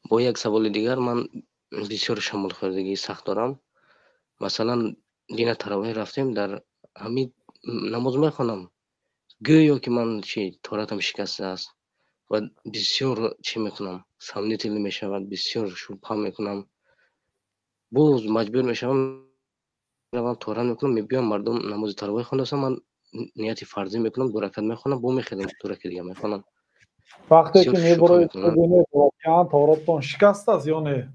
Бо як саволи дигар: ман бисёр шамолхӯрдагии сахт дорам. Масалан, дина таровеҳ рафтем, дар ҳамин намоз мехонам, гӯё ки ман чи тоҳаратам шикастааст ва бисёр чӣ мекунам, сомнительный мешавад, бисёр шубҳа мекунам. Боз маҷбур мешавам, равам, тоҳарат мекунам, мебиём, мардум намози таровеҳ хондаастанд, ман нияти фарзӣ мекунам, ду ракат мехонам, бо мехезам, ду ракати дига мехонам. Вақте ки мебуроед, бубинед, воқеан тоҳарататон шикастааст ё не?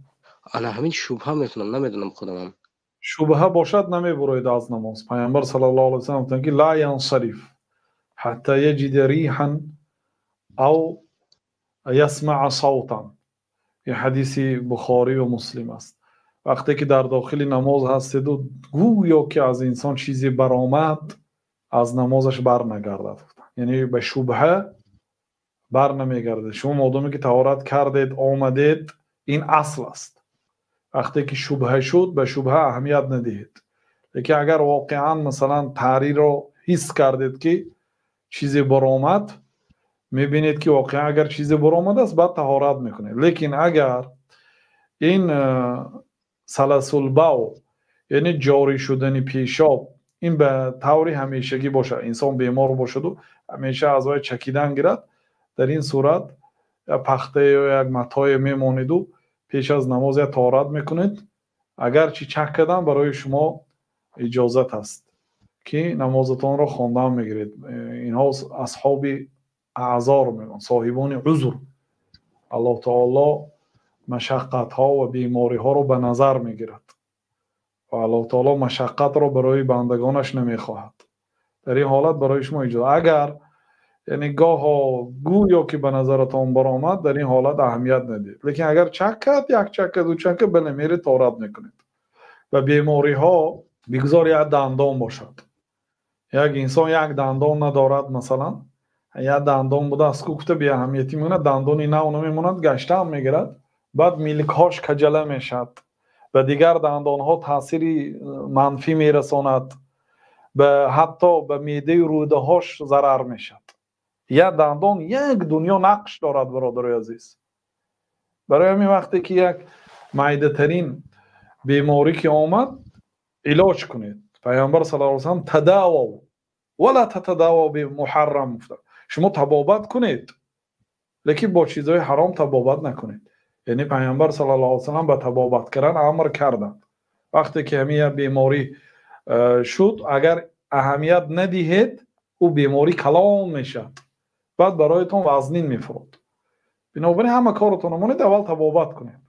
Ана ҳамин шубҳа мекунам, намедонам худамам. Шубҳа бошад, намебуроед аз намоз. Пайғамбар саллаллоҳу алайҳи васаллам гуфтанд, ки ла янсариф ҳатта яҷида риҳан ав ясмаа савтан. Ин ҳадиси Бухорӣ ва Муслим аст. Вақте ки дар дохили намоз ҳастеду гӯё ки аз инсон чизе баромад, аз намозаш барнагардад, яъне ба шубҳа бар намегардад. Шумо модоме ки таҳорат кардед, омадед, ин асл аст. Вақте ки шубҳа шуд, ба шубҳа аҳамият надиҳед. Лекин агар воқеан, масалан, таъриро ҳис кардед, ки чизе баромад, мебинед, ки воқеан агар чизе баромадааст, баъд таҳорат мекунед. Лекин агар ин саласулбав, яъне ҷорӣ шудани пешоб, ин ба таври ҳамешагӣ бошад, инсон бемор бошаду ҳамеша аз вай чакидан гирад, дар ин сурат пахтае ё як матое мемонеду пеш аз намоз як таҳорат мекунед. Агарчи чак кардан барои шумо иҷозат аст, ки намозатонро хондан мегиред. Инҳо асҳоби аъзор мегӯянд, соҳибони узр. Аллоҳ таоло машаққатҳо ва бемориҳоро ба назар мегирад ва Аллоҳ таоло машаққатро барои бандагонаш намехоҳад. Дар ин ҳолат барои шумо иҷозат. Агар, яъне, гоҳо гӯё ки ба назаратон баромад, дар ин ҳолат аҳамият надиҳед. Лекин агар чак кард, як чак кард, ду чак кард, бале, меред, тоҳарат мекунед. Ва бемориҳо бигзор як дандон бошад. Як инсон як дандон надорад, масалан, як дандон будааст, ку гуфта беаҳамиятӣ мекунад, дандони нав намемонад, гаштаам мегирад, баъд милкҳош каҷала мешавад, ба дигар дандонҳо таъсири манфӣ мерасонад, ба ҳатто ба меъдаю рӯдаҳош зарар мешавад. Як дандон як дунё нақш дорад, бародарои азиз. Барои ҳамин вақте ки як майдатарин беморӣ ки омад, илоҷ кунед. Пайғамбар саллаллоҳу алайҳи васаллам «тадавав вала татадавав бимуҳаррам» гуфтанд. Шумо табобат кунед, лекин бо чизҳои ҳаром табобат накунед. Яъне Пайғамбар саллаллоҳу алайҳи васаллам ба табобат кардан амр карданд. Вақте ки ҳамин як беморӣ шуд, агар аҳамият надиҳед, ӯ беморӣ калон мешавад, баъд бароятон вазнин мефурод. Бинобар ин ҳама коротонро монед, аввал табобат кунед.